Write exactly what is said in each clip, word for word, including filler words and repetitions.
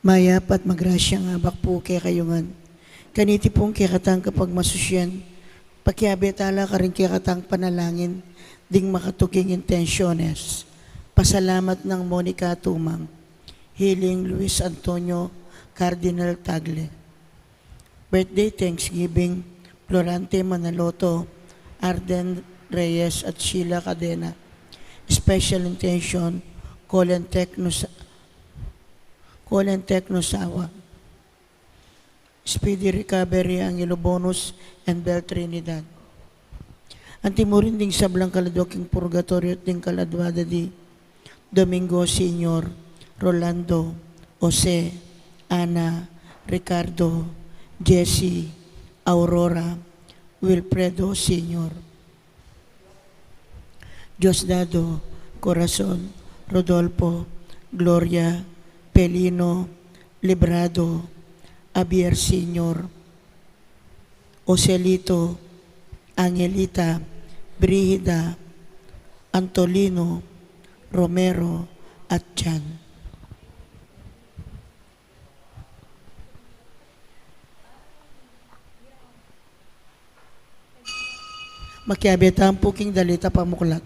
Mayap at magrasyang abak pu kekayu ngan. Kaniti pung kekatang kapagmasusyan, pakiabe tala karing kekatang panalangin ding makatuking intensyones. Pasalamat nang Monica Tumang, Healing Luis Antonio Cardinal Tagle, Birthday Thanksgiving, Florante Manaloto, Arden Reyes at Sheila Cadena. Special intention, Colin Tecnos-, Colin Tecnosawa. Speedy recovery, Angelo Bonus and Bel Trinidad. Anti mu rin ding sablang kaladwa king purgatoryo at ding kaladwa da di Domingo Senior, Rolando, Jose, Ana, Ricardo, Jesse, Aurora, Wilfredo Senior, Diosdado, Corazon, Rodolfo, Gloria, Pelino, Librado, Javier Senior, Joselito, Angelita, Brigida, Antolino, Romero, at Jan. Makiabe tamu pu king dalit a pamuklat.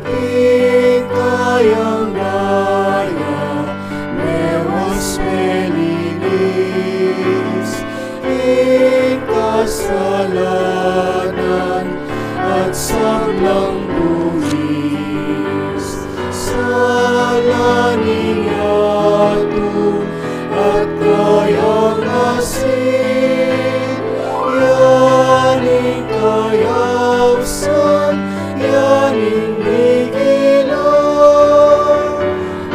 King kayang daya, mewas melinis, king kasalanan at sablang buwis, sala ning yatu at kayang asin, ya ning kayausan, ya ning mikilang.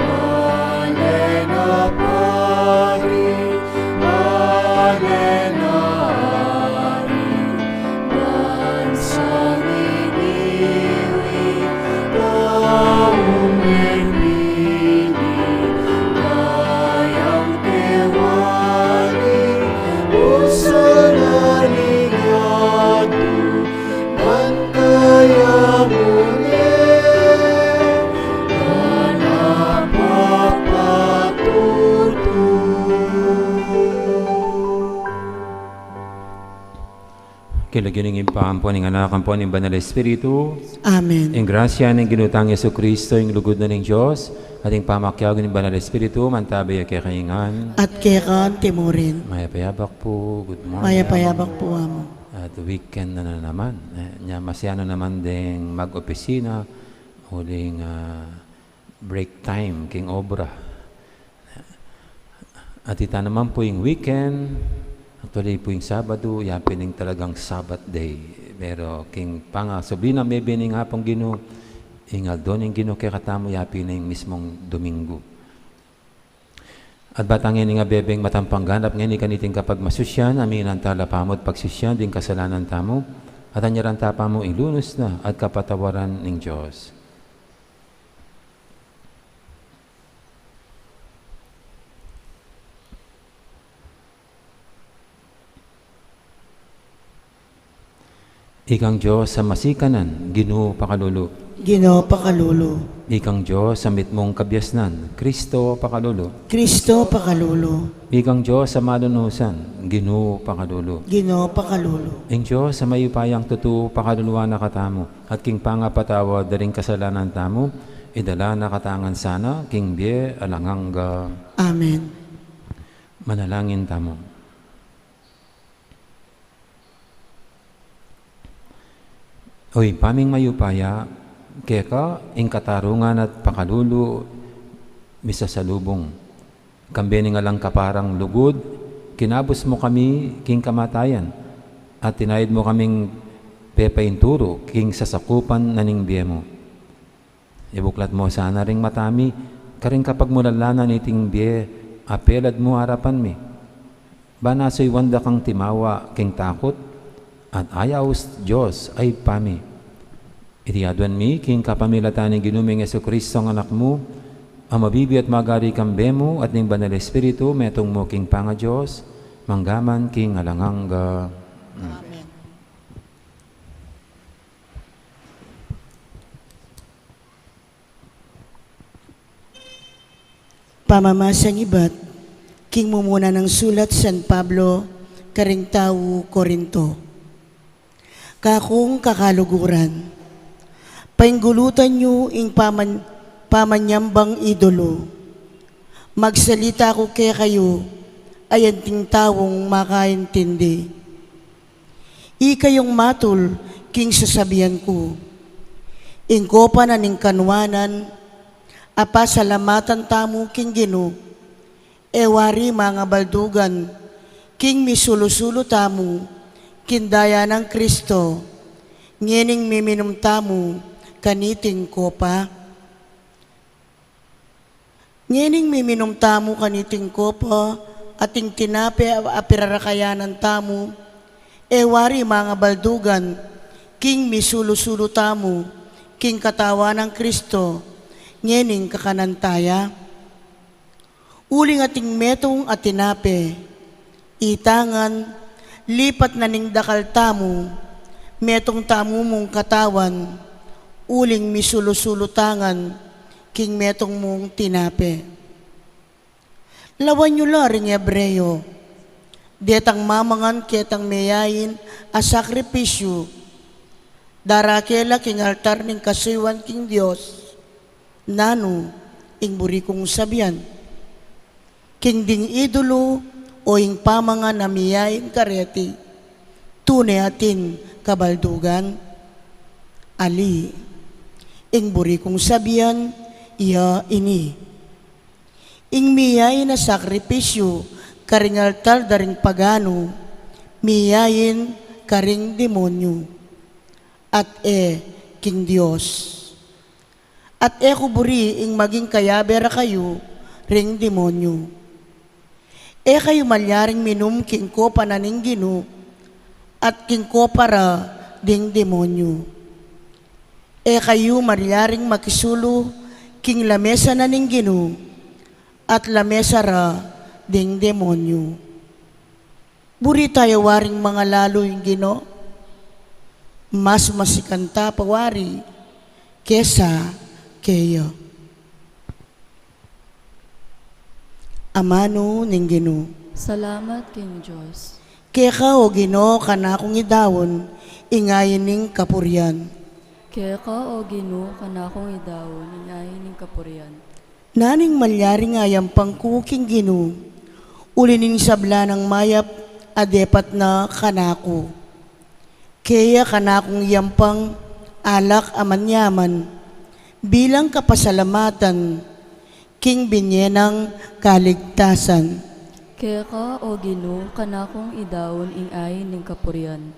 Ale na pari, ale na ari, bansang iniwi, taung mepili, kayang kewali, usan aling yatu, ban kaya mu ne, na napapatutu. King lagyu ning Ibpa, ampo ning Anak, ampo ning Banal Espiritu. Amen. Ing grasya ning Ginu tang Jesucristo, ing lugud na ning Dios, at ing pamakiabe ning Banal Espiritu, mantabi ya kekayu ngan. At keka anti mu rin. Mayap a abak pu, good morning. Mayap a abak pu, Among. At weekend na, na naman. Eh, nya, masyanu naman ding mag-opisina, uling, ah, break time king obra. At ita naman pu ing weekend, actually pu ing Sabado, ya pin ing talagang Sabbath day. Pero king pangasubli na mebie ning Apung Ginu, ing aldo ning Ginu kekatamu, ya pin ing mismung Domingo. At ba ta ngening abebeng matampang ganap ngeni kaniting kapagmasusyan, aminan tala pamu at pagsisian ding kasalanan tamu, at anyaran ta pamu ilunus na at kapatawaran ning Dios. Ikang Dios a masikanan, Ginu pakalulu. Ginu pakalulu. Ikang Dios a mitmung kabiasnan, Kristo pakalulu. Kristo pakalulu. Ikang Dios a malunusan, Ginu pakalulu. Ginu pakalulu. Ing Dios a mayupayang tutu pakaluluan na katamu, at king pangapatawad da ring kasalanan tamu, idala na katamu ngan sana king bie alang angga. Amen. Manalangin tamu. O Ibpa ming mayupaya, keka ing katarungan at pakalulu misasalubung. Kambe ning alang kaparang lugud, kinabus mu kami king kamatayan. at tinayad mu kaming pepainturu king sasakupan na ning bie mu. Ibuklat mu sana ring mata mi karing kapagmulalan na niting bie a pelad mu arapan mi. Bana suyuan da kang timawa king takut at ayaus Dios a Ibpa mi. Iti aduan mi king kapamilatan ning Ginu ming Jesucristo a Anak mu, a mabibie at magari kambe mu at ning Banal Espiritu, metung mu king pangaDios, mangga man king alang angga. Amen. Pamamasang ibat king mumuna nang sulat San Pablo karing tau Corinto. Kakung kakaluguran, painggulutan yu ing paman-, pamanyambang idolo. Magsalita ku kekayu, ayanting taung makaintindi. Ikayung matul king sasabian ku. Ing kopa na ning kanuanan, a pasalamatan tamu king Ginu, e wari mangabaldugan king misulu-sulu tamu king daya nang Kristo, ngening miminum tamu kaniting kopa. Ngening miminum tamu kaniting kopa at ing tinape a, a pirarakayanan tamu, e wari mangabaldugan king misulu-sulu tamu king katawan nang Kristo, ngening kakanan taya. Uling ating metung a tinape, ita ngan, lipat na ning dakal tamu, metung tamu mung katawan, uling misulu-sulu ta ngan king metung mung tinape. Lawan yu la ring Hebreo, detang mamangan ketang miyain a sakripisyu, darake la king altar ning kasuyuan king Dios. Nanu ing buri kung sabian? King ding idolo o ing pamangan a miyain kareti, tune atin kabaldugan? Ali, ing buri kung sabian, iya ini: ing miyain a sakripisyu karing altar da ring paganu, miyain karing demonyu, at e king Dios. At e ku buri ing maging kayabe ra kayu ring demonyu. E kayu malyaring minum king kopa na ning Ginu at king kopa ra ding demonyu. E kayu malyaring makisulu king lamesa na ning Ginu at lamesa ra ding demonyu. Buri taya waring mangalalu ing Ginu, mas masikan ta pa wari kesa keya. Amanu ning Ginu. Salamat king Dios. Keka, o Ginu, kanakung idaun ing ain ning kapurian. Keka, o Ginu, kanakung idaun ing ain ning kapurian. Nanu ing malyaring ayampang ku king Ginu, uli ning sabla nang mayap a depat na kanaku? Keya kanakung iyampang alak a manyaman, bilang kapasalamatan king binye nang kaligtasan. Keka, o Ginu, kanakung idaun ing ain ning kapurian.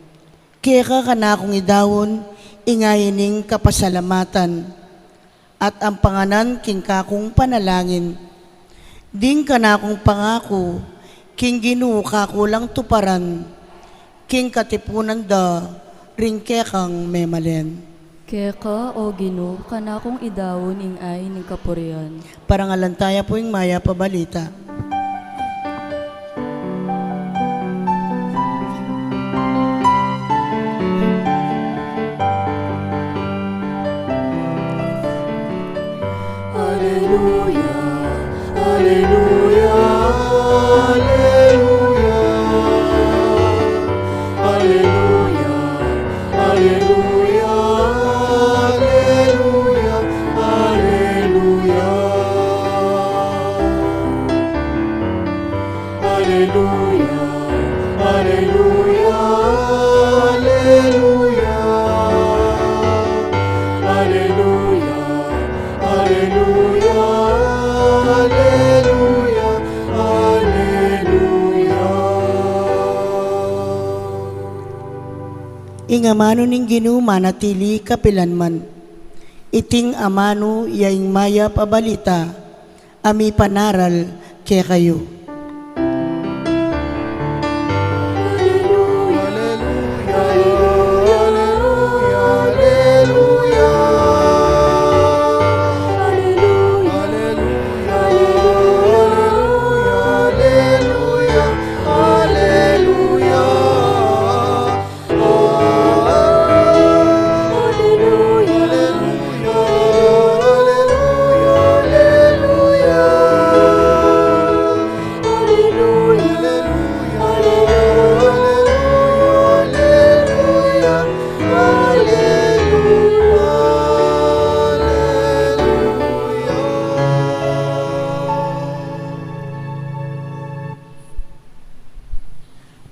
Keka kanakung idaun ing ain ning kapasalamatan, at ampangan king kakung panalangin ding kanakung pangaku king Ginu kaku lang tuparan, king katipunan da ring kekang memalen. Keka, o Ginu, kanakung idaun ing ain ning kapurian. Parangalan taya pu ing mayap a balita. Aleluya, aleluya, aleluya. Aleluya, aleluya, aleluya, aleluya. Aleluya, aleluya, aleluya. Aleluya, aleluya, aleluya, aleluya. Ing amanu ning Ginu manatili kapilanman. Iting amanu ya ing mayap a balita a mipanaral kekayu.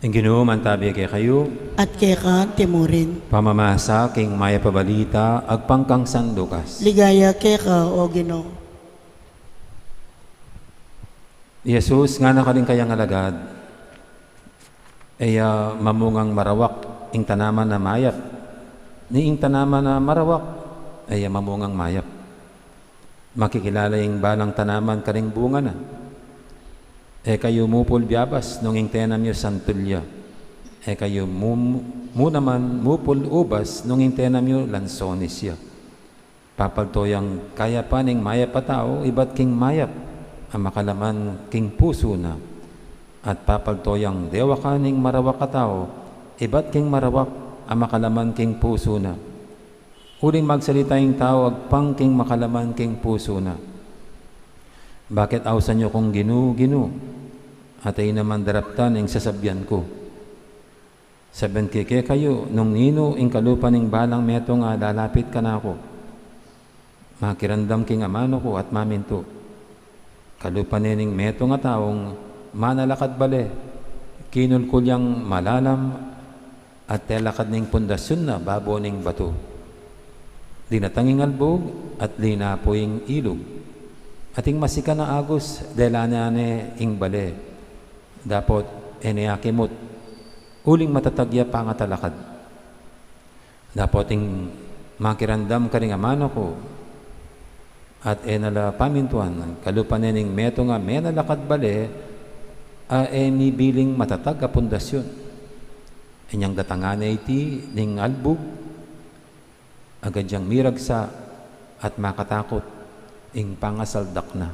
Ing Ginu mantabi kekayu. At keka naman murin. Pamamasa king mayap a balita agpang kang San Lucas. Ligaya keka, O Ginu. I Jesus ngana karing kayang alagad, e ya mamungang marawak ing tanaman a mayap, ni ing tanaman a marawak, e ya mamungang mayap. Makikilala ing balang tanaman karing bunga na. E kayu mupul biabas nung ing tenam yu santulya. E kayu mu-, mu naman mupul ubas nung ing tenam yu lansones ya. Papalto yang kayapan ing mayap a tau ibat king mayap a makalaman king pusu na, at papalto yang dewakan ing marawak a tau ibat king marawak a makalaman king pusu na. Uling magsalita ing tau agpang king makalaman king pusu na. Bakit ausan yu kung Ginu, Ginu, at e yu naman daraptan ing sasabian ku? Sabian ke kekayu, nung ninu ing kalupa ning balang metung a lalapit kanaku, makiramdam king amanu ku at mamintu. Kalupa ne ning metung a taung manalakad bale, kinulkul yang malalam at telakad ning pundasyun na babo ning batu. Dinatang ing albug at linapu ing ilug. At ing masikan a agus, dela na ne ing bale. Dapot e ne akimut, uling matatag ya pangatalakad. Dapot ing makiramdam karing amanu ku, at e na la pamintuan, kalupa ne ning metung a menalakad bale, a e mibiling matatag a pundasyun. Inyang datangan ne iti ning albug, agad yang miragsa at makatakut ing pangasaldak na.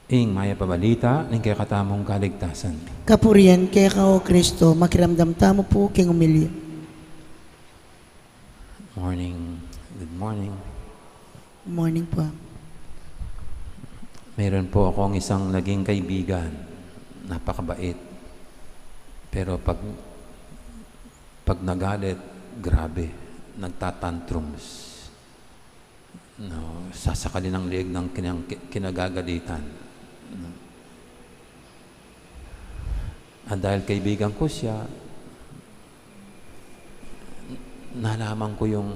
Ing mayap a balita ning kekatamung kaligtasan. Kapurian keka, O Kristo. Makiramdam tamu pu king umilya. Morning. Good morning. Morning po. Meron po akong isang naging kaibigan. Napakabait. Pero pag, pag nagalit, grabe. Nagtatantrums. No, sasakalin ang liig ng kinang-, ki-, kinagagalitan. No. At dahil kaibigan ko siya, nalaman ko yung,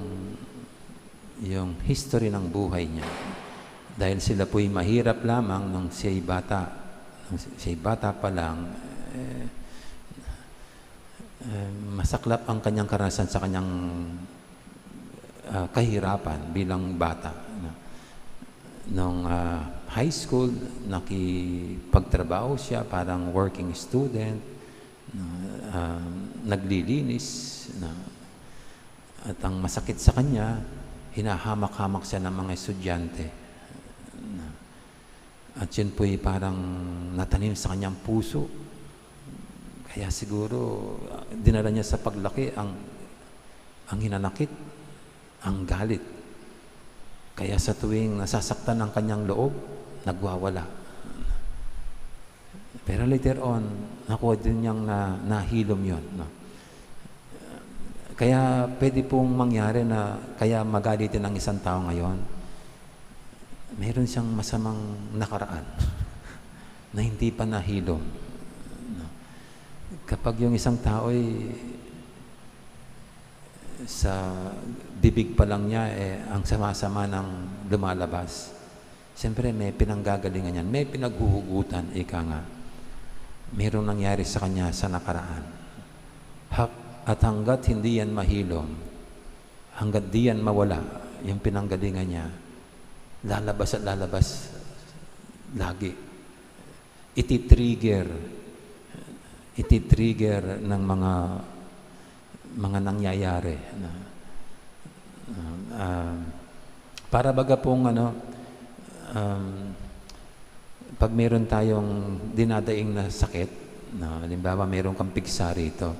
yung history ng buhay niya. Dahil sila po'y mahirap lamang nung siya'y bata. Nung si-, siya'y bata pa lang, eh, eh, masaklap ang kanyang karanasan sa kanyang, ah, kahirapan bilang bata, no? Nung, ah, high school, nakipagtrabaho siya, parang working student, no? Ah, naglilinis, no? At ang masakit sa kanya, hinahamak-hamak siya ng mga estudyante, no? At yun po'y parang natanim sa kanyang puso. Kaya siguro, ah, dinala niya sa paglaki ang, ang hinanakit, ang galit. Kaya sa tuwing nasasaktan ang kanyang loob, nagwawala. Pero later on, nakuha din niyang na-, nahilom yun, no? Kaya pwede pong mangyari na kaya magalitin ang isang tao ngayon. Meron siyang masamang nakaraan na hindi pa nahilom, no? Kapag yung isang tao'y sa bibig pa lang niya, eh, ang sama-sama nang lumalabas, siyempre, may pinanggagalingan yan, may pinaghuhugutan, ika nga. Merong nangyari sa kanya sa nakaraan. Hak-, at hanggat hindi yan mahilom, hanggat di yan mawala, yung pinanggalingan niya, lalabas at lalabas lagi. Iti-trigger, iti-trigger ng mga, mga nangyayari na, ah, para baga pong ano, um, pag meron tayong dinadaing na sakit, na halimbawa meron kang pigsa rito,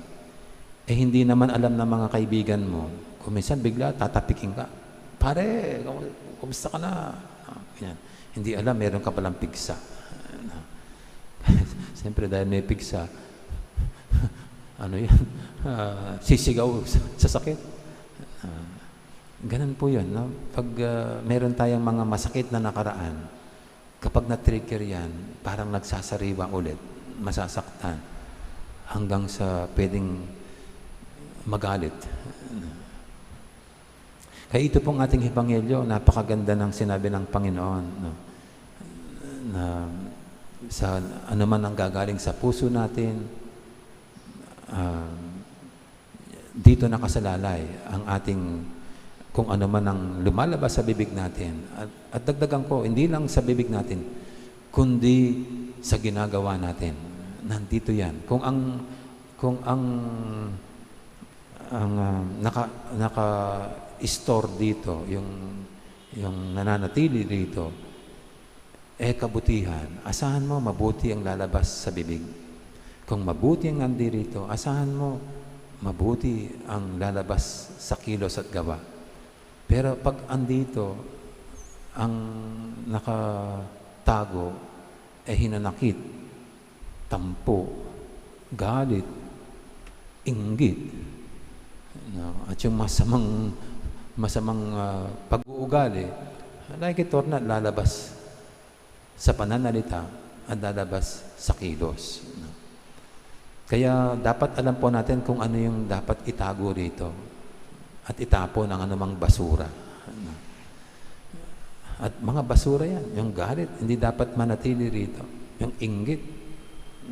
eh, hindi naman alam ng mga kaibigan mo, kung minsan bigla tatapikin ka, "Pare, kamu-, kumusta ka na?" Ah, ganyan. Hindi alam, meron ka palang pigsa. Siyempre, dahil may pigsa, ano yan? Ah, sisigaw sa, sa sakit. Ah, ganun po yun, no? Pag, ah, meron tayong mga masakit na nakaraan, kapag na-trigger yan, parang nagsasariwa ulit, masasaktan, hanggang sa pwedeng magalit. Kaya ito pong ating ebanghelyo, napakaganda ng sinabi ng Panginoon, no? Na sa anuman ang gagaling sa puso natin, ah, dito nakasalalay ang ating, kung ano man ang lumalabas sa bibig natin. At, at dagdagan ko, hindi lang sa bibig natin, kundi sa ginagawa natin. Nandito yan. Kung ang, kung ang, ang, ah, naka-, naka-store dito, yung, yung nananatili dito, eh, kabutihan, asahan mo mabuti ang lalabas sa bibig. Kung mabuti ang nandirito, asahan mo mabuti ang lalabas sa kilos at gawa. Pero pag andito, ang nakatago, eh, hinanakit, tampo, galit, inggit, no? At yung masamang, masamang, ah, pag-uugali, nakikitorna at lalabas sa pananalita at lalabas sa kilos, no? Kaya dapat alam po natin kung ano yung dapat itago rito at itapon ang anumang basura, no? At mga basura yan, yung galit, hindi dapat manatili rito. Yung inggit,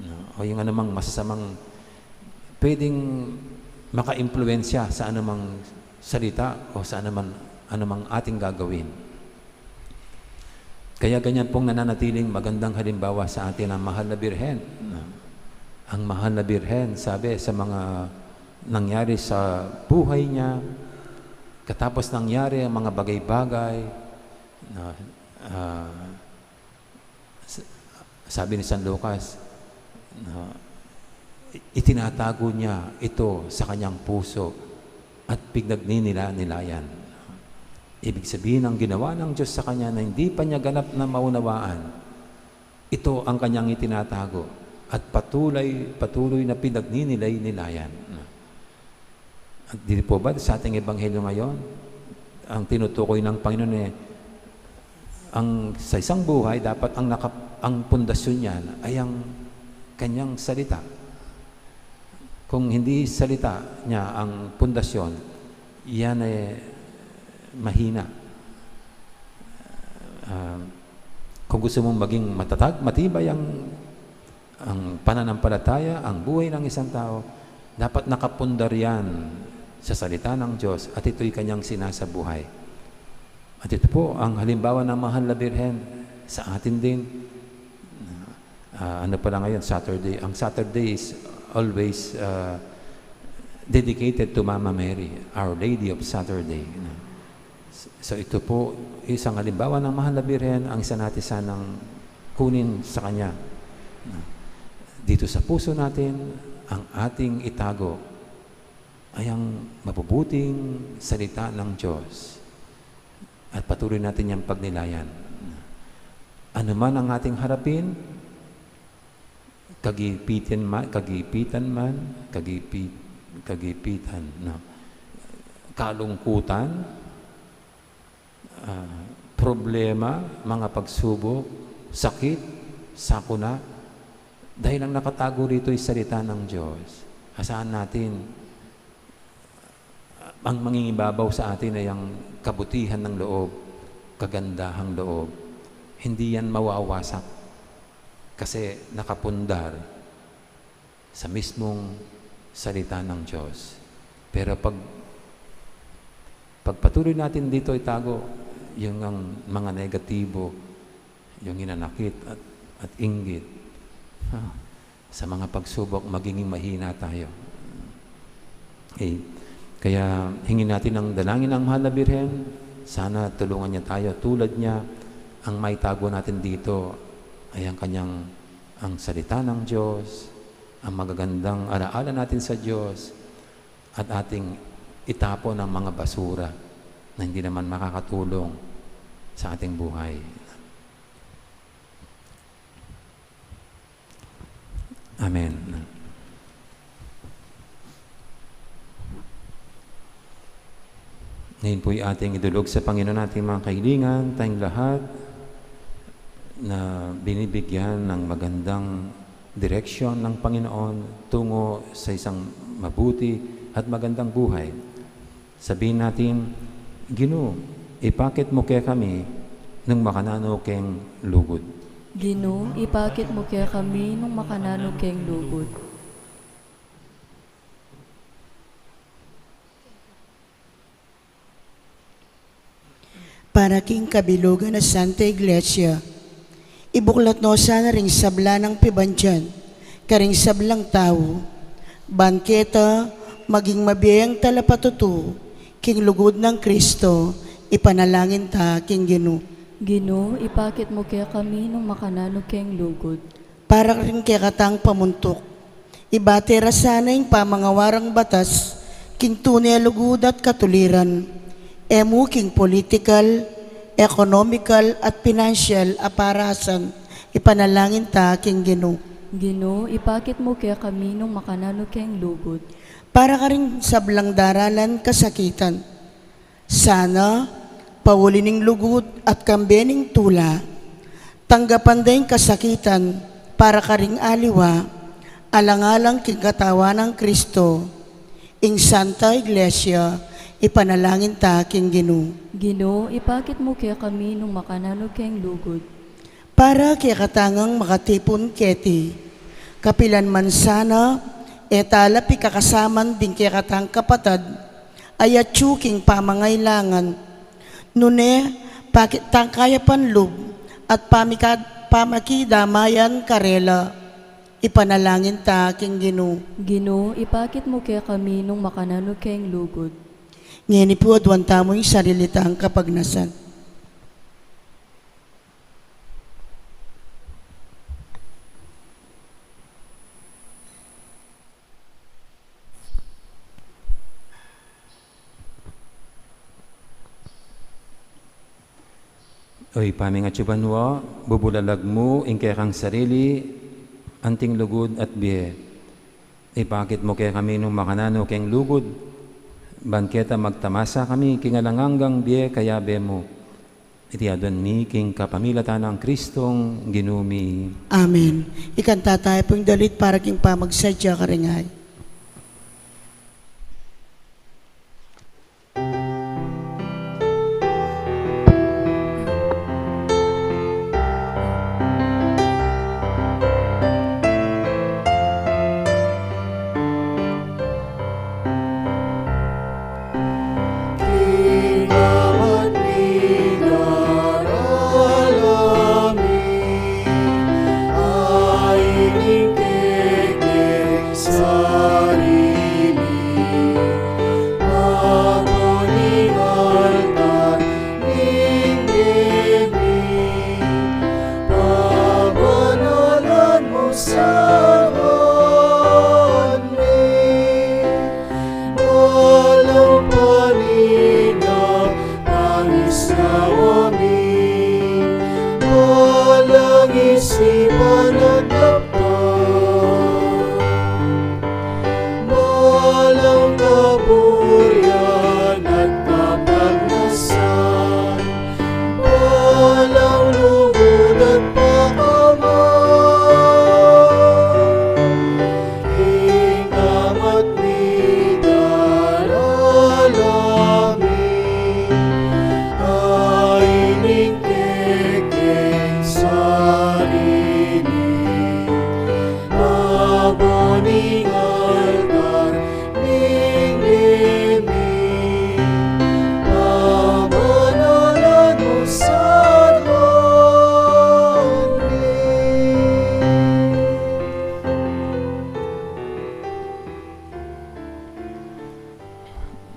no? O yung anumang masasamang pwedeng makaimpluwensya sa anumang salita o sa anumang, anumang ating gagawin. Kaya ganyan pong nananatiling magandang halimbawa sa atin ang Mahal na Birhen. Ang Mahal na Birhen, sabi, sa mga nangyari sa buhay niya, katapos nangyari ang mga bagay-bagay, na, ah, s-, sabi ni San Lucas, na i-, itinatago niya ito sa kanyang puso at pinagninila-nilayan. Ibig sabihin, ang ginawa ng Diyos sa kanya na hindi pa niya ganap na maunawaan, ito ang kanyang itinatago at patuloy, patuloy na pinagninilay-nilayan. At di po ba sa ating ebanghelyo ngayon, ang tinutukoy ng Panginoon, eh, ang sa isang buhay, dapat ang nakap-, ang pundasyon niyan ay ang kanyang salita. Kung hindi salita niya ang pundasyon, yan ay mahina. Ah, kung gusto mong maging matatag, matibay ang, ang pananampalataya, ang buhay ng isang tao, dapat nakapundar yan sa salita ng Diyos at ito'y kanyang sinasabuhay. At ito po ang halimbawa ng Mahal na Birhen sa atin din. Ah, ano pala ngayon, Saturday? Ang Saturday is always, ah, dedicated to Mama Mary, Our Lady of Saturday, no? So, ito po, isang halimbawa ng Mahal na Birhen, ang isa natin sanang kunin sa Kanya, no? Dito sa puso natin, ang ating itago ay ang mabubuting salita ng Diyos. At patuloy natin yang pagnilayan. Ano man ang ating harapin, kagipitan ma-, kagipitan man, kagipi-, kagipitan, no? Kalungkutan, ah, problema, mga pagsubok, sakit, sakuna, dahil ang nakatago rito ay salita ng Diyos. Asahan natin, ang mangingibabaw sa atin ay ang kabutihan ng loob, kagandahang loob. Hindi yan mawawasak kasi nakapundar sa mismong salita ng Diyos. Pero pag, pagpatuloy natin dito itago yung ang mga negatibo, yung hinanakit at, at inggit, ha, sa mga pagsubok, magiging mahina tayo. Okay. Kaya hingin natin ang dalangin ng Mahal na Birhen, sana tulungan niya tayo, tulad niya, ang maitago natin dito ay ang kanyang, ang salita ng Diyos, ang magagandang alaala natin sa Diyos, at ating itapon ang mga basura na hindi naman makakatulong sa ating buhay. Amen. Ngayon po'y ating idulog sa Panginoon ating mga kahilingan, tayong lahat na binibigyan ng magandang direksyon ng Panginoon tungo sa isang mabuti at magandang buhay. Sabihin natin, "Ginu, ipakit mu kekami nung makananu keng lugud." Ginu, ipakit mu kekami nung makananu keng lugud. Para king kabilugan na Santa Iglesia, ibuklat no sana ring sabla nang pibandian karing sablang tau, ban keta maging mabie yang talapatutu king lugud nang Kristo, ipanalangin ta king Ginu. Ginu, ipakit mu kekami nung makananu keng lugud. Para ring kekatang pamuntuk, ibate ra sana ing pamangawa rang batas king tune a lugud at katuliran, e mu king politikal, ekonomikal, at pinansyal a parasan, ipanalangin ta king Ginu. Ginu, ipakit mu kekami nung makananu keng lugud. Para karing sablang daralan kasakitan, sana, pauli ning lugud at kambe ning tula, tanggapan da ing kasakitan para karing aliwa, alang-alang king katawan nang Kristo, ing Santa Iglesia, ipanalangin ta king Ginu. Ginu, ipakit mu kekami nung makananu keng lugud. Para kekatang makatipun keti, kapilan man sana, e tala pikakasaman ding kekatang kapatad a atyu king pamangailangan. Nune, pakit tang kayapan lub at pamikad-, pamakidamayan karela. Ipanalangin ta king Ginu. Ginu, ipakit mu kekami nung makananu keng lugud. Ngeni pu, aduan tamu ing sarili tang kapagnasan. O Ibpa ming atsu banua, bubulalag mu ing kekang sarili, anting lugud at bie. Ipakit mu kekami nung makananu keng lugud, ban keta magtamasa kami king alang anggang bie kayabe mu. Iti aduan mi king kapamilatan nang Kristong Ginu mi. Amen. Ikanta tamu pu ing dalit para king pamagsadya karing ay.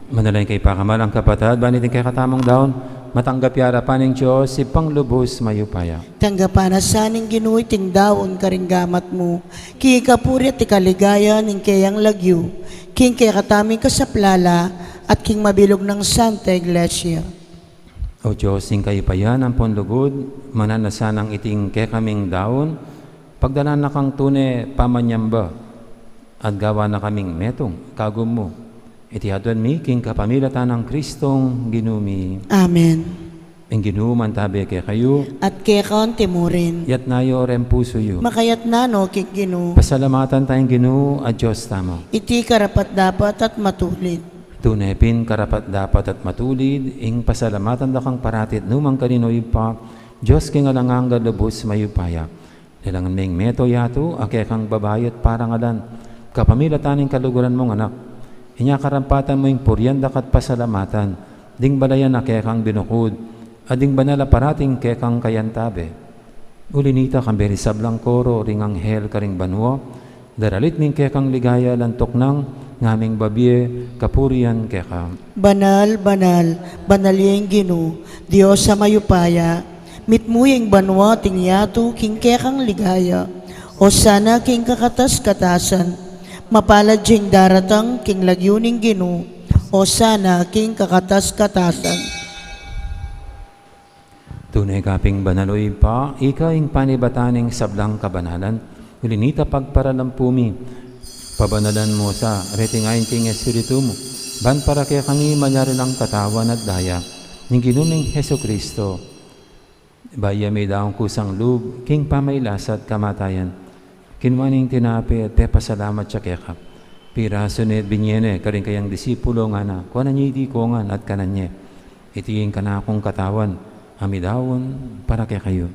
Manalangin kayu pakamalan kung kapatad, ban iting kekatamung daun matanggap ya arapan ning Dios, Ibpang lubus mayupaya. Tanggapan na sa ning Ginu iting daun karing gamat mu, king ikapuri at ikaligaya ning keyang lagyu, king kekatamung kasaplalan, at king mabilug nang Santa Iglesia. O Dios, ing kayupayan ampon lugud, mananu na sanang iting kekaming daun, pagdalan na kang tune pamanyamba, at gawan na kaming metung kagum mu. Iti aduan mi king kapamilatan nang Kristong Ginu mi. Amen. Ing Ginu mantabe kekayu. At keka mu rin. Itas yu ring pusu yu. Makatas na no king Ginu. Pasalamatan taya ing Ginu a Dios tamu. Iti karapat-dapat at matulid. Tune pin karapat-dapat at matulid ing pasalamatan da kang parati at nukarin man, Ibpa, Dios king alang angga, lubus mayupaya. Lelangan me ing mabilug a yatu a kekang babayu at parangalan kapamilatan ning kaluguran mung Anak. Inya karampatan mu ing purian daka at pasalamatan ding balayan a kekang binukud, at ding banal a parating kekang kayantabe. Uli na nita, kambe ring sablang koro ring anghel karing banua, daralit mi ing kekang ligaya, lantuk nang ngaming babie kapurian keka. Banal, banal, banal ya ing Ginu, Dios a mayupaya. Mitmu ya ing banua at ing yatu king kekang ligaya. Osana king kakatas-katasan. Mapalad ya ing daratang king lagyu ning Ginu. Osana king kakatas-katasan. Tune ka pin banal, o Ibpa, ika ing panibatan ning sablang kabanalan. Uli na nita, pagparalampu mi, pabanalan mu sa reting ain king Espiritu mu, ban para kekami malyari lang katawan at daya ning Ginu ming Jesucristo. Bayu ya meyari kusang lub king pamagkasakit at kamatayan, kinua ne ing tinape at pepasalamat ya keka. Pirasu ne at binie ne karing kayang disipulo, ngana, kuanan ye iti kongan at kanan ye. Iti ing kanakung katawan a midaun para kekayu.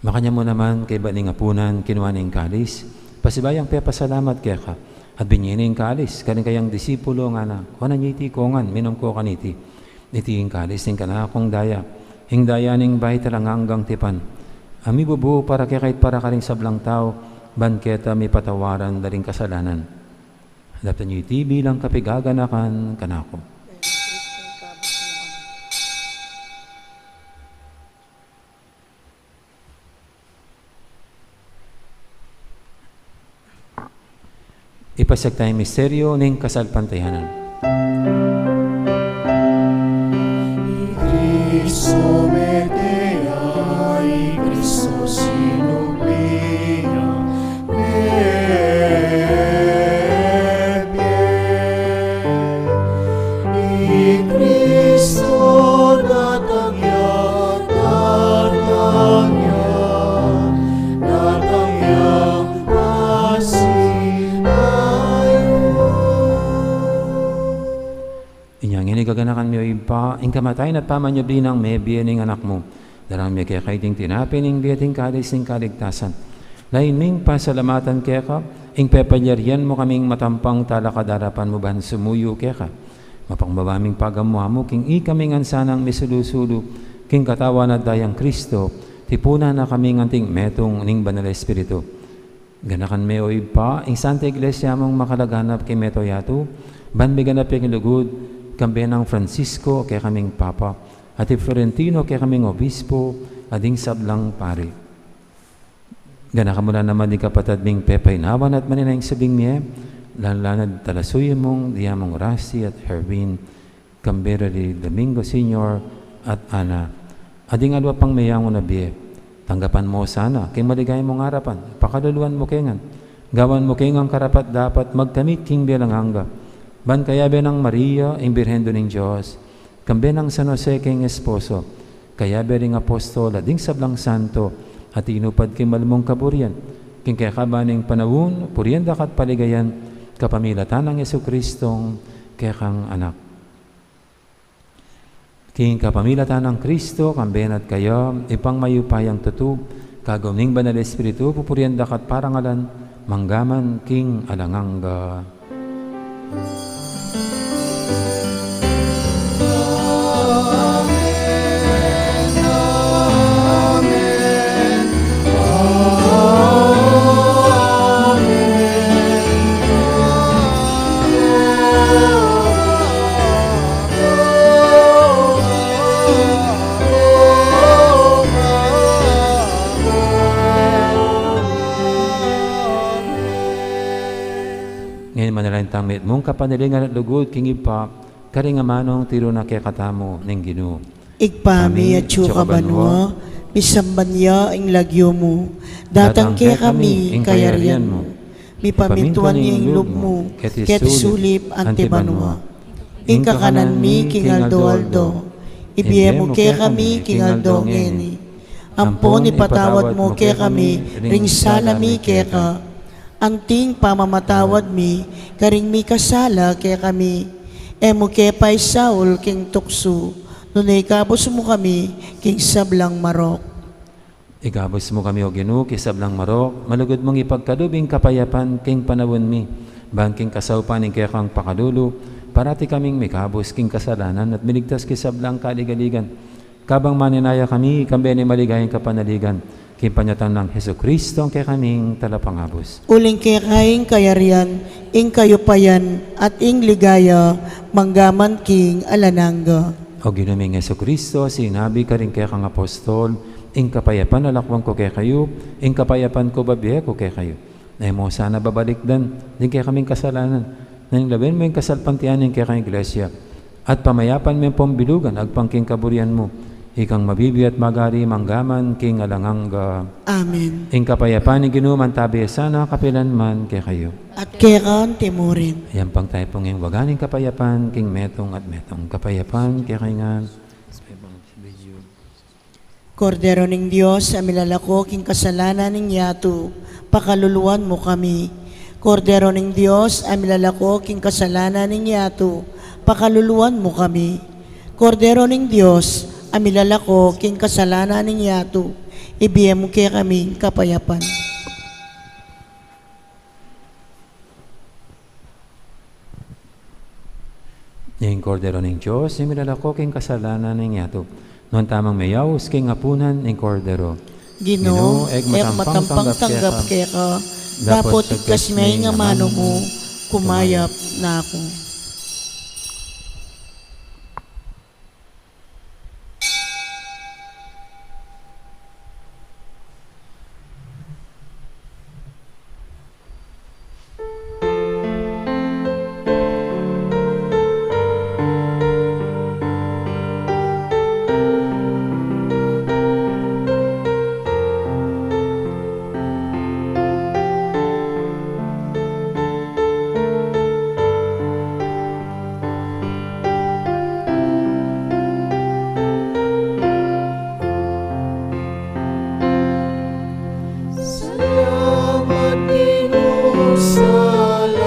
Makanyan mu naman, kaybat ning apunan, kinua ne ing kalis, pasibayu yang pepasalamat keka, at binie ne ing kalis karing kayang disipulo, ngana, kuanan ye iti kongan, minum ko kaniti. Iti ing kalis ning kanakung daya, ing daya ning bayu at alang anggang tipan, a mibubu para kekayu at para karing sablang tau, ban keta mipatawaran da ring kasalanan. Daptan ye iti bilang kapigaganakan kanaku. Ipasiag taya ing misteryu ning kasalpantayanan. I Kristo mete ya, i Kristo sinubli ya, mebie. I Kristo datang ya, datang ya, datang ya, pasinayu. Inya ngeni gaganakan mi, o Ibpa, ing kamatayan at pamanyubli nang mebie ning Anak mu. Daraun mi keka iting tinape ning bie at ing kalis ning kaligtasan. Lalu ming pasalamatan keka, ing pepalyarian mu kaming matampang talakad king arapan mu ban sumuyu keka. Mapakbaba ming pagamu-amu king ikami ngan sanang misulu-sulu king katawan at dayang Kristo, tipunan na kaming anting metung ning Banal Espiritu. Ganakan me, o Ibpa, ing Santa Iglesia mung makalaganap king mabilug a yatu, ban miganap ya king lugud, kambe nang Francisco a kekaming Papa, at i Florentino a kekaming Obispo, at ding sablang pari. Ganakan mu la naman ding kapatad ming pepaynawan at manenaya king subling mie, lalu na ding talasuyu mung Diamong Rasi at Herwin, kambe ri Domingo Senior at Ana, at ding aliwa pang meyangu na bie. Tanggapan mu la sana king maligaya mung arapan, pakaluluan mu ke ngan, gawan mu ke ngan karapat-dapat magkamit king bie alang angga, ban kayabe nang Maria, ing Birhen Indu ning Dios, kambe nang San Jose keng esposo, kayabe ring apostol at ding sablang santo a tinupad king mal mung kaburian, king kekaban ning panaun, purian daka at paligayan, kapamilatan nang Jesucristong kekang Anak. King kapamilatan nang Kristo, kambe na at kaya, Ibpang mayupayang tutu, kagum ning Banal Espiritu, pupurian daka at parangalan, mangga man king alang angga. Tang mitmung kapanaligan at lugud king Ibpa, karing amanung tiru na kekatamu ning Ginu. Ibpa mi, atsu ka banua, misamban ya ing lagyu mu, datang kekami ing kayarian mu, mipamintuan ya ing lub mu, keti sulip anti banua. Ing kakanan mi king aldo-aldo, ibie mu kekami king aldo ngeni. Ampon ipatawad mu kekami ring sala mi keka, anting pamamatawad mi karing mikasala kekami. E mu ke paisaul king tuksu, nune ikabus mu kami king sablang marok. Ikabus mu kami, O Ginu, king sablang marok, malugud mung ipagkalub ing kapayapan king panaun mi, ban king kasaupan ning kekang pakalulu, parati kaming mikabus king kasalanan at miligtas king sablang kaligaligan. Kabang maninaya kami, kambe ning maligayang kapanaligan, king panyatang nang Jesucristo, ing kekaming Talapangabus. Uling keka ing kayarian, ing kayupayan, at ing ligaya, manggaman king alang angga. O Ginu ming Jesucristo, sinabi karing kekang apostol, ing kapayapan lalakwan ku kekayu, ing kapayapan ku babie ku kekayu. E mu sana babalikdan ding kekaming kasalanan, nune lawen mu ing kasalpantayanan ning kekang Iglesia, at pamayapan me ampong bilugan agpang king kaburian mu, ikang mabibie at magari manggaman king alang angga. Amen. Ing kapayapan ning Ginu mantabi sana kapilan man kekayu. At keka antimurin. Yampang tayu pung iwagan ing kapayapan king metung at metung. Kapayapan kekayu ngan. Kordero ning Dios, a milalako king kasalanan ning yatu, pakaluluan mu kami. Kordero ning Dios, a milalako king kasalanan ning yatu, pakaluluan mu kami. Kordero ning Dios, a milalako king kasalanan ning yatu, ibie mu kekami ing kapayapan. Ing Kordero ning Dios, a milalako king kasalanan ning yatu. Nuan tamung meyaus king apunan ning Kordero. Ginu, Ginu, e ku matampang tanggap keka, dapot igkas me ing amanu mu, kumayap na ku. Salamat, Ginu, salamat.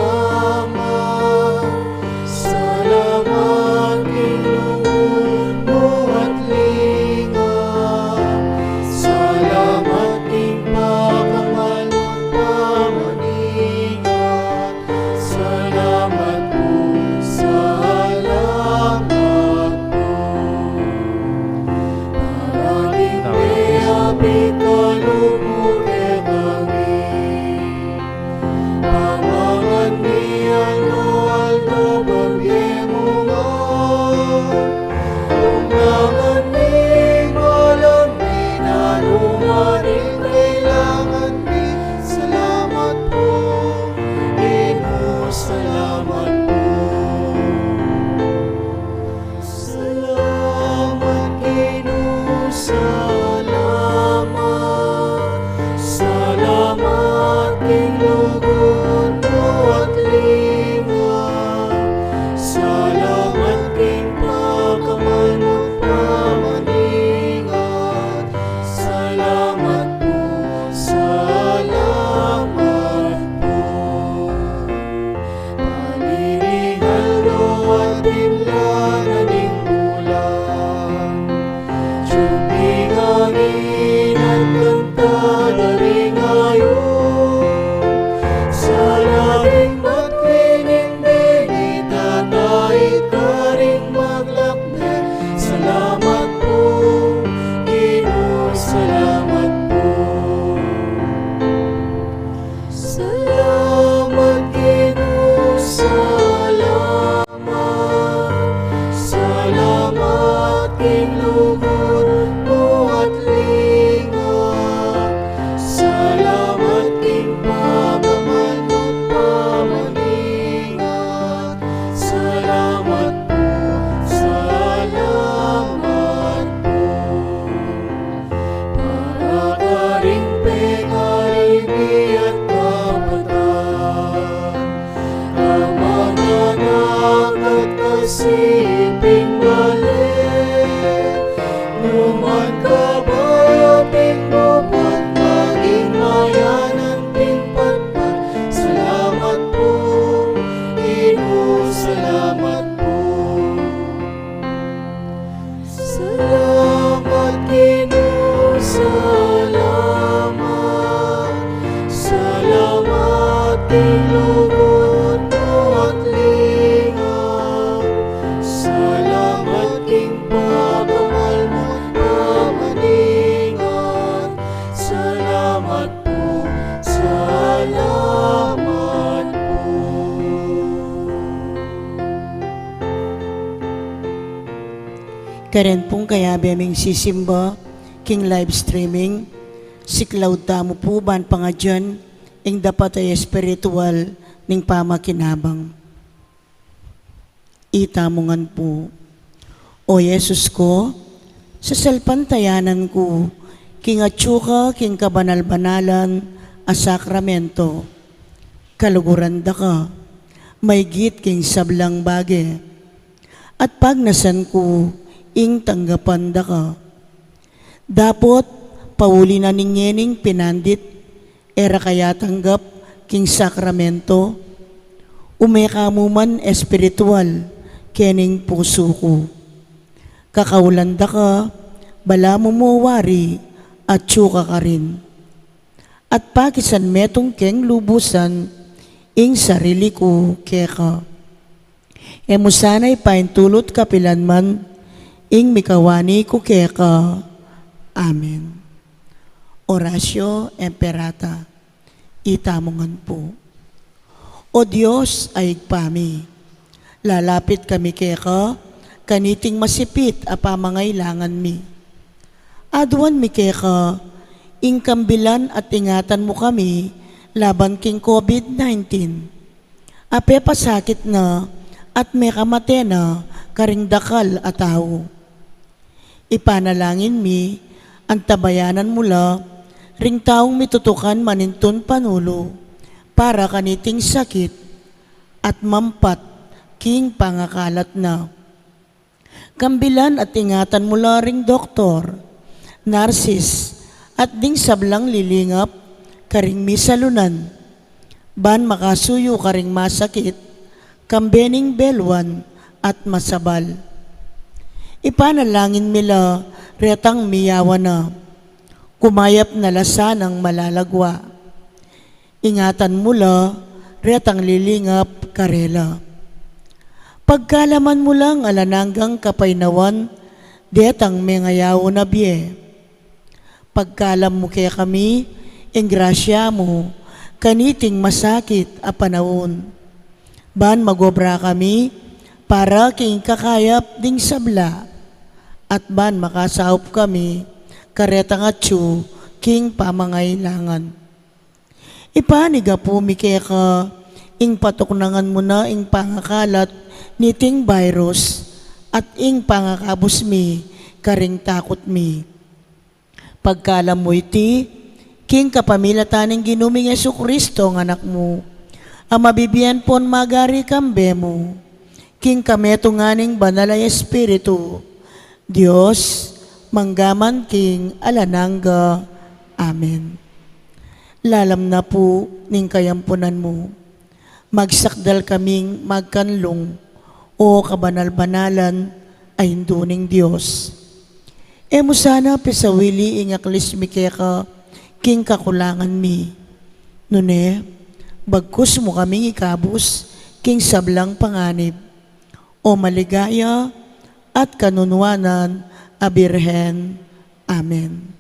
Salamat king lugud mu at linga. Salamat king pakamal mu at pamaningat. Salamat pu, salamat pu. Parating meyapit kalub mu kekami. Pamangan mi aldo-aldo, babie mu ngan. Pamangan mi, balang mi, nanu man ing kailangan mi. Salamat pu, Ginu, salamat pu. Salamat, Ginu, salamat. Salamat king lugud mu at linga. Salamat king pakamal mu at pamaningat. Salamat pu, salamat pu. Paniningaldo at timla na ning bulan. Jubling angin at kanta da ring ayun. Sana ring matwin ing beni, tatai karing maglakbe. Salamat pu, Ginu, salamat pu. Salamat, Ginu, salamat. Salamat king lugud mu at linga. Salamat king pakamal mu at pamaningat. Uman ka ba ping mupat, maging mayanan ping patpat. Salamat pu, Ginu, salamat pu. Salamat, Ginu, salamat. Salamat king lugud mu at lingap. Salamat king pagmamahal mu at pamaningat. Salamat pu, salamat pu. Karin pung kayabe ming sisimba king live streaming, siklaud tamu pu ban pangadyan ing dapat a espiritual ning pamakinabang. Itamu ngan pu. O Jesus ku, sasalpantayanan ku king atyu ka king kabanal-banalan a sakramento. Kaluguran da ka maigit king sablang bage, at pagnasan ku ing tanggapan da ka. Dapot pauli na ning ngening pinandit, e ra ka ya tanggap king sakramento, ume ka mu man espiritual kening pusu ku. Kakaulan da ka, balamu mu wari, atyu ka karin. At pakisan metung keng lubusan ing sarili ku keka. E mu sana ipaintulut kapilan man ing mikawani ku keka. Amen. Oratio Imperata. Itamu ngan pu. O Dios a Ibpa mi, lalapit kami keka kaniting masipit a pamangailangan mi. Aduan mi keka ing kambilan at ingatan mu kami laban king COVID nineteen. Apepasakit na at mekamate na karing dakal a tau. Ipanalangin mi, antabayanan mu la ring taung mitutukan manintun panulu para kaniting sakit at mampat king pangakalat na. Kambilan at ingatan mu la ring doktor, narsis, at ding sablang lilingap karing misalunan, ban makasuyu karing masakit, kambe ning beluan at masabal. Ipanalangin mi la retang miyawan na, kumayap na la sanang malalagwa. Ingatan mu la retang lilingap karela. Pagkalaman mu lang alang anggang kapaynawan detang mengayaun a bie. Pagkalam mu kekami ing grasya mu kaniting masakit a panaun, ban magobra kami para king kakayap ding sabla, at ban makasaup kami karetang atyu king pamangailangan. Ipanigapu mi keka ing patuknangan mu na ing pangakalat niting virus at ing pangakabus mi karing takut mi. Pagkalam mu iti king kapamilatan ning Ginu ming Jesucristo a Anak mu, a mabibie ampon magari kambe mu, king kametungan ning Banal a Espiritu, Dios, mangga man king alang angga. Amen. Lalam na pu ning kayampunan mu, magsakdal kaming magkanlung, O kabanal-banalan a Indu ning Dios. E mu sana pisawili ing aklis mi keka king kakulangan mi, nune bagkus mu kaming ikabus king sablang panganib, O maligaya at kanunuanan a Birhen. Amen.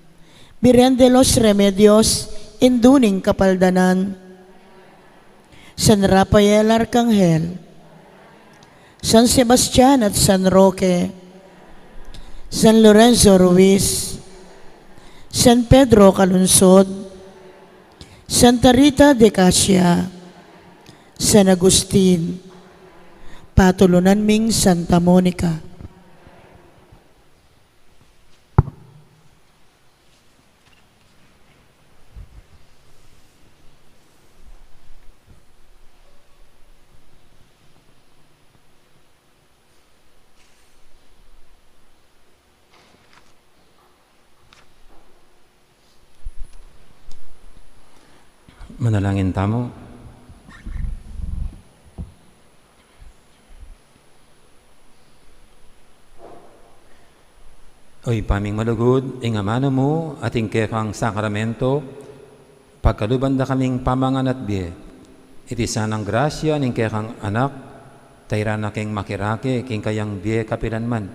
Birhen de los Remedios, Indu ning Kapaldanan, San Rafael Arkanghel, San Sebastian at San Roque, San Lorenzo Ruiz, San Pedro Calungsod, Santa Rita de Casia, San Agustin, patulunan ming Santa Monica. Manalangin tamu. O Ibpa ming malugud, ing amanu mu at ing kekang sakramento, pagkaluban da kaming pamangan at bie. Iti sanang grasya ning kekang Anak, tairan na keng makirake king kayang bie kapilan man.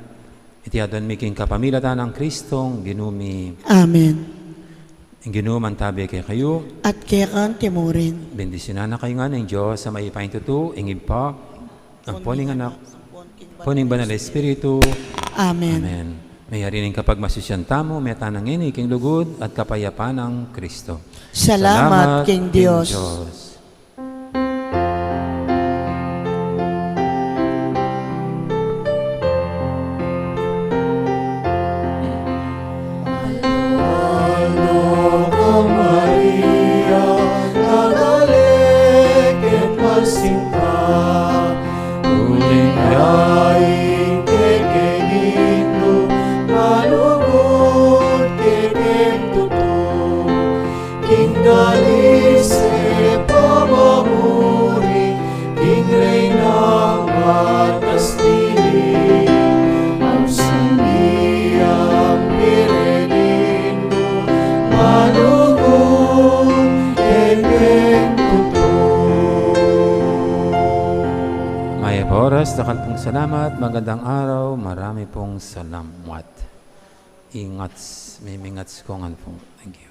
Iti adwan mi king kapamilatan nang Kristong Ginu mi. Amen. Ing Ginu mantabi kekayu. At keka mu rin. Bendisyunan na kayu ngan ning Dios a mayupayang tutu, ing Ibpa, ampo ning Anak, ampo ning Banal a Espiritu. Amen. Amen. Mayari ning kapagmasusyan tamu, meta na ngeni king lugud at kapayapan nang Kristo. Salamat king Dios. Malu ka, Maria, na dale keng balsinta, uling yaing kekeng Indu, malugud kekeng tutu. King dalise pamamuri, king Reynang batas dili, ausan biang Birhen Indu, malugud kekeng tutu. Mayap a oras, dakal pung salamat, magandang araw, marami pung salamat. Ingats, mimingats ko ngan po. Thank you.